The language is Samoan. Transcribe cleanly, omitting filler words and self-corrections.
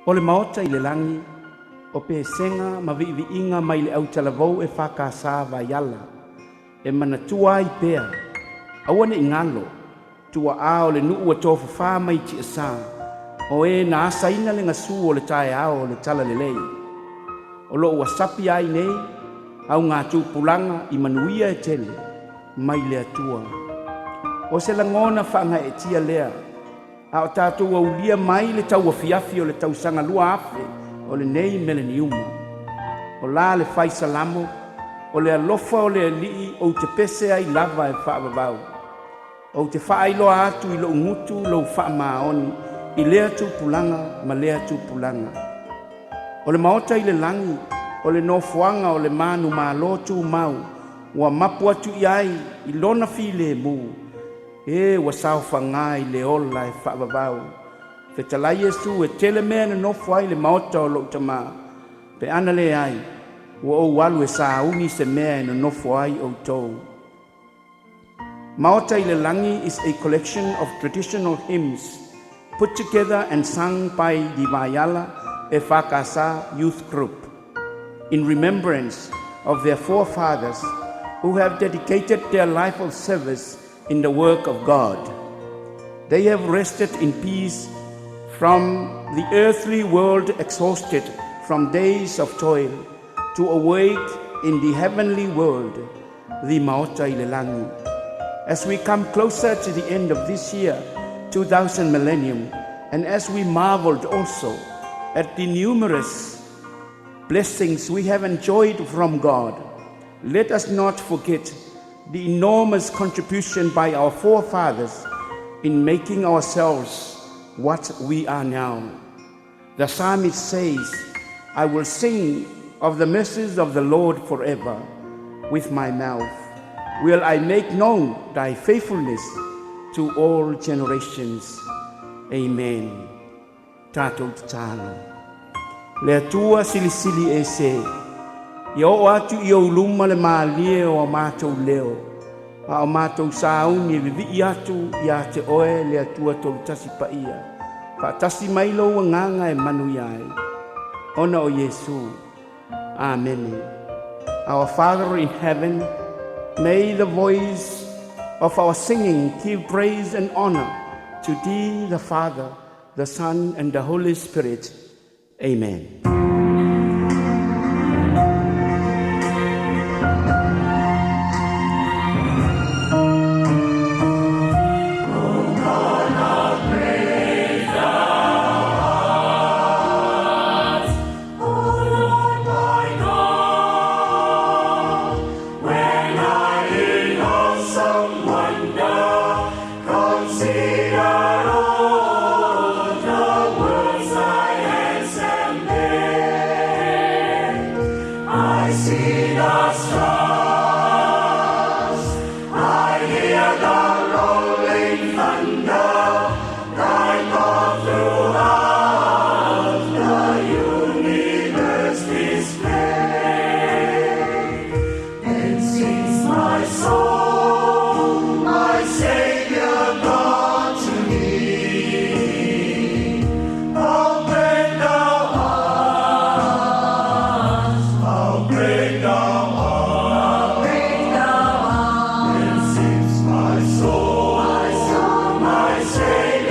O le Maota i le lagi, o pesega ma viiviiga mai le autalavou EFKS Vaiala e manatua ai pea, aua ne i galo, tuaa o le nuu ua tofafa mai tiasa, o e na asaina le gasu o le taeao o le talalelei. O lo o ua sapia ai nei augatupulaga i manuia e tele mai le Atua. O se lagona faagaeetia lea, a o tatou aulia mai le tauafiafi o le tausaga 2000 o lenei meleniuma. O la le fai Salamo, o le alofa o le Alii ou te pese ai lava e faavavau. Ou te faailoa atu i lou gutu lou faamaoni i lea tupulaga ma lea tupulaga. O le Maota i le lagi, o le nofoaga o le manumalo tumau ua mapu atu i ai i lona filemu, e ua saofaga i le ola e faavavau. Fetalai Iesu, e tele mea e nonofo ai le maota o lou Tama, pe ana leai, ua ou alu e sauni se mea e nonofo ai outou. Maota i le Lagi is a collection of traditional hymns put together and sung by the Vaiala EFKS Youth Group in remembrance of their forefathers who have dedicated their life of service in the work of God. They have rested in peace from the earthly world, exhausted from days of toil, to awake in the heavenly world, the Maota i le Lagi. As we come closer to the end of this year, 2000 millennium, and as we marveled also at the numerous blessings we have enjoyed from God, let us not forget the enormous contribution by our forefathers in making ourselves what we are now. The psalmist says, "I will sing of the mercies of the Lord forever. With my mouth will I make known thy faithfulness to all generations." Amen. Tatou tatalo. Le Atua silisili ese, ia oo atu i ou luma le malie o a matou leo, a o matou sauni e vivii atu ia te oe le Atua Tolutasi Paia. Faatasi mai lou agaga e manuia ai. Ona o Iesu. Amene. Our Father in heaven, may the voice of our singing give praise and honor to thee, the Father, the Son, and the Holy Spirit. Amen. O Lord my God, when I in awesome wonder consider all the worlds thy hands have made, I see the stars, I hear the rolling thunder, thy power throughout the universe display. Then sings my soul, my Savior God to thee. How great thou art, how great thou art. Great thou art. Then sings my soul, my Savior.